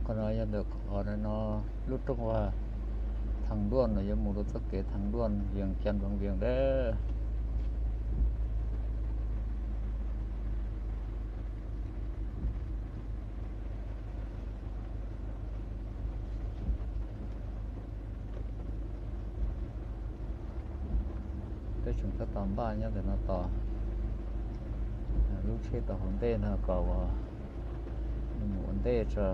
Qhov no yog ntawm qhov no, lub rooj vag Thas Duaj no yuav mus rau txoj kev Thas Duaj Vias Cas Nploos Vias dab. Peb tseem tab tom npaj nyob ntawm no tos lub tsheb tau hauv ntej no kom ua mus ua ntej tso.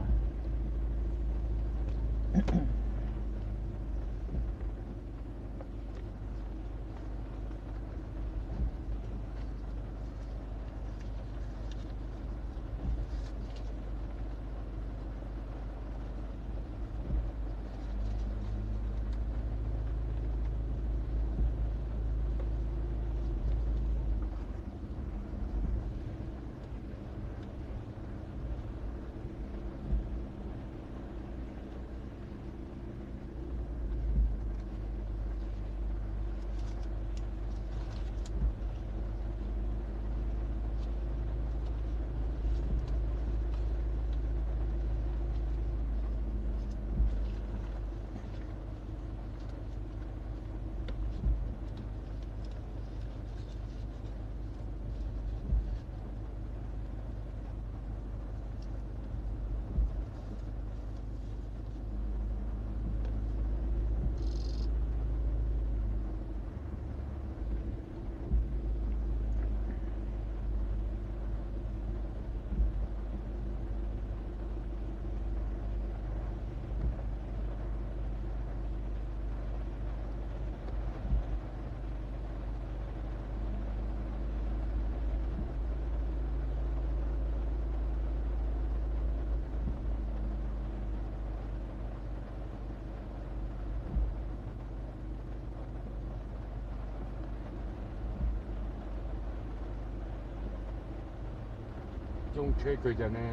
Coob tsheb kawg cas ne.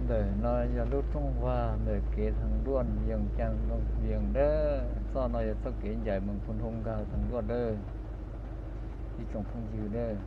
Ntawm no yog lub rooj vag ntawm kev Thas Duaj Vias Cas Nploos Vias dab. Txoj no yog txoj kev ncaim Moos Phu Nroo nkag Thas Duaj dab, ib tsoom phooj ywg dab.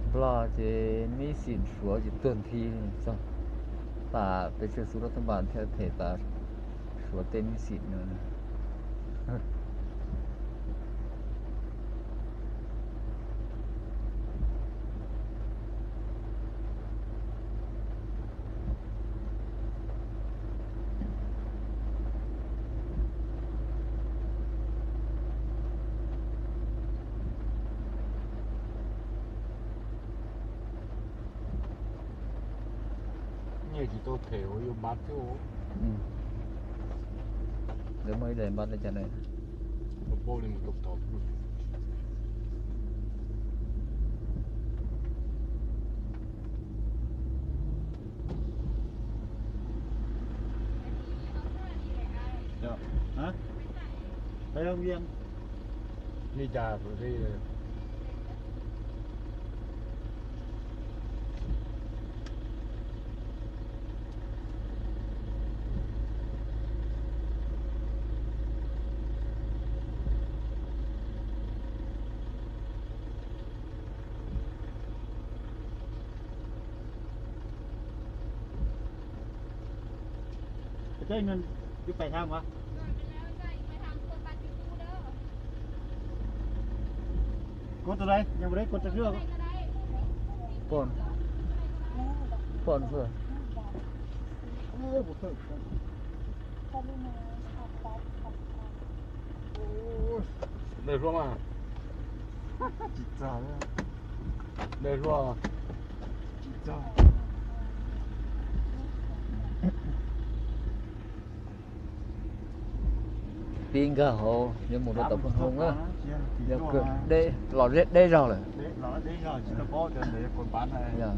Nplog ces mib xim Suav ces tuag nthi txog, tam pes tsawg xub rau tub npas thiab them tas Suav tej mib xim no. Nyiaj tsis tau them uas yuav npab thiab. Lawv muaj ib daim npab li cas ne? Li cas? Cov no, yuav pais tham mas. Kuv tus dais, nyam ua dais kuv tus dais. Pom, pom xwb. Daws hlua mas. Tsis txog. Daws hlua. Tsis txog. Pib nkag hauv yuav mus rau tom Phooj Hoo na. Yog deb, los deb zog lawm. Yog.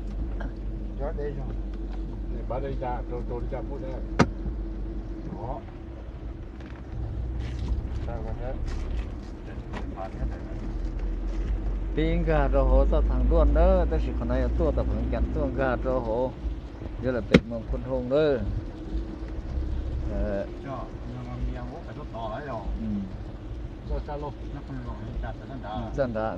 Pib nkag rau hauv txoj thav duaj na, tab sis qhov no yog tuaj tom Pheej Cas tuaj nkag rau hauv, yuav lawm pem moos Phooj Hoo na. Txoj nrad,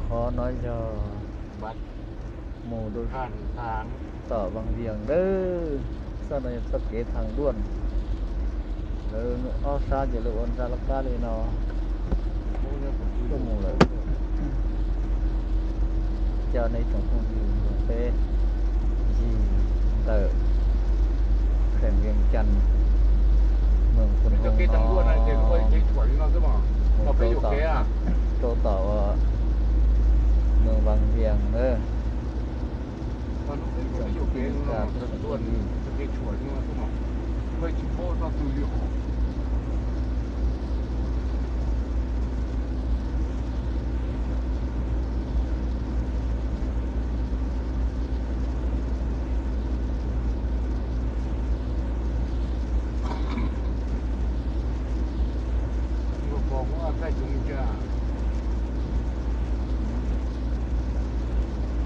qhov no yog mus rau tom Vaj Vias lawm. Txoj no yog txoj kev thav duaj, lawv ob sab ces lawv ua nra laj kab li no tuaj mus lawm. Coj nej tsoom phooj ywg peb ncig ntawm Pheej Vias Cas, moos Phooj Hoo no mus rau tom, rau tom moos Vaj Vias na. Ib tsoom phooj ywg,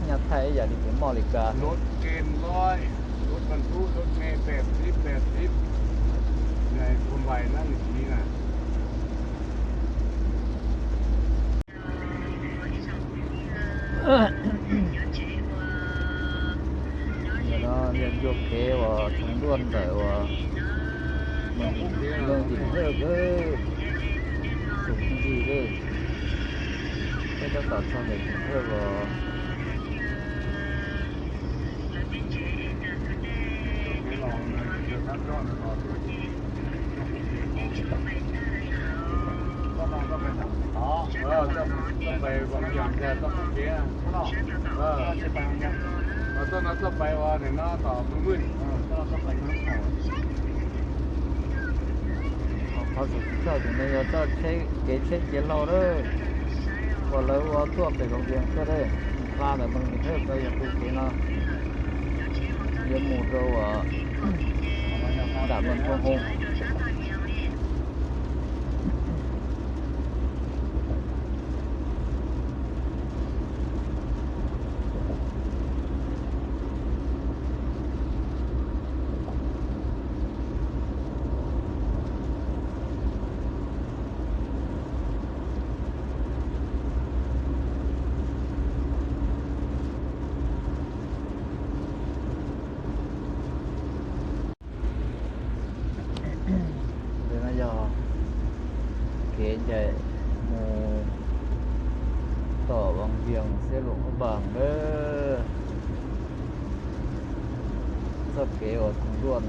nyaj thaij ib yam li kev moj li kas. Rถเก๋งร้อย รถบรรทุก รถเมล์แปดสิบ แปดสิบ ในคนวัยนั้นอย่างนี้นะ Ntawm no yog ncua kev uas thav duaj ntawm uas Moos Dim Hawj, tsoom phooj ywg, peb tab tom txog ntawm Dim Hawj los. Txoj pais Vaj Vias txoj phooj kev, txoj no txoj pais uas nim no tom Phooj Ywg. Qhov tseem tsis txog ntawm no yog txoj kev tsheb ciav hlau lawm, uas lawv ua tuaj pem Vaj Vias tuaj lawm, nqa ntawm Moos Dim Hawj ko yog tus kev no yuav mus rau nram moos Phooj Hoo. Ntawm no yog kev ncaim mus tom Vaj Vias Xeeb Luas Haj Npaas lawm. Txoj kev uas thav duaj.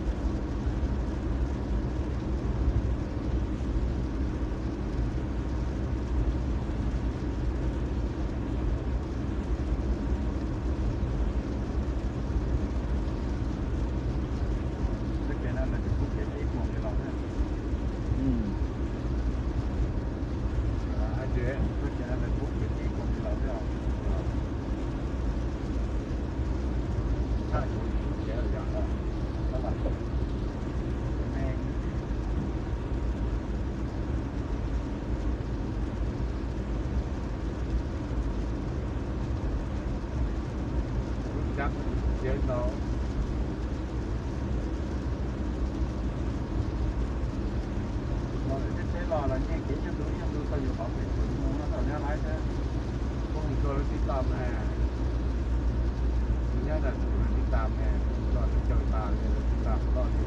Los nce kev coj tus ib tug tau yus qhov pem txhua tus mus no tau nyob laiv thiab. Koj mus txog lawv tib tam mas, mus nyob nram txhua lawv tib tam mas, txog lawv caum tas li lawv tib tam loj li.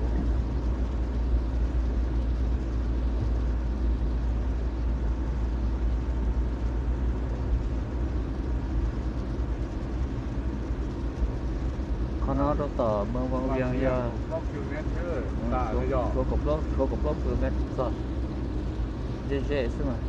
Qhov no rau tom Moos Voos Vias yog tshuav kaum plaub, tshuav kaum plaub kilomev txog, ze ze xwb mas.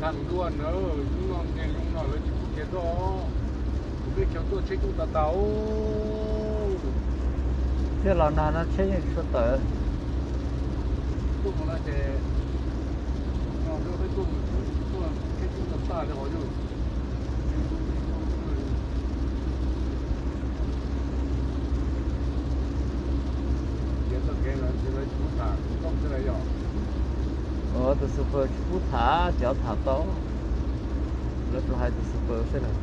Tag ntua na, hnub no niaj hnub no lawv tsis pub khiav tuaj, kuv peb chaw tuaj tsheb coob tas tas. Thiaj los nag no tsheb yeej tsis tshua tawm. Tuaj mus no ces, no lawv peb tuaj mus tuaj tsheb coob tas tas li hos yog. Ua tus super tsis pub tham, cov tham tau, lawv tsuas hais tus super xwb lawm.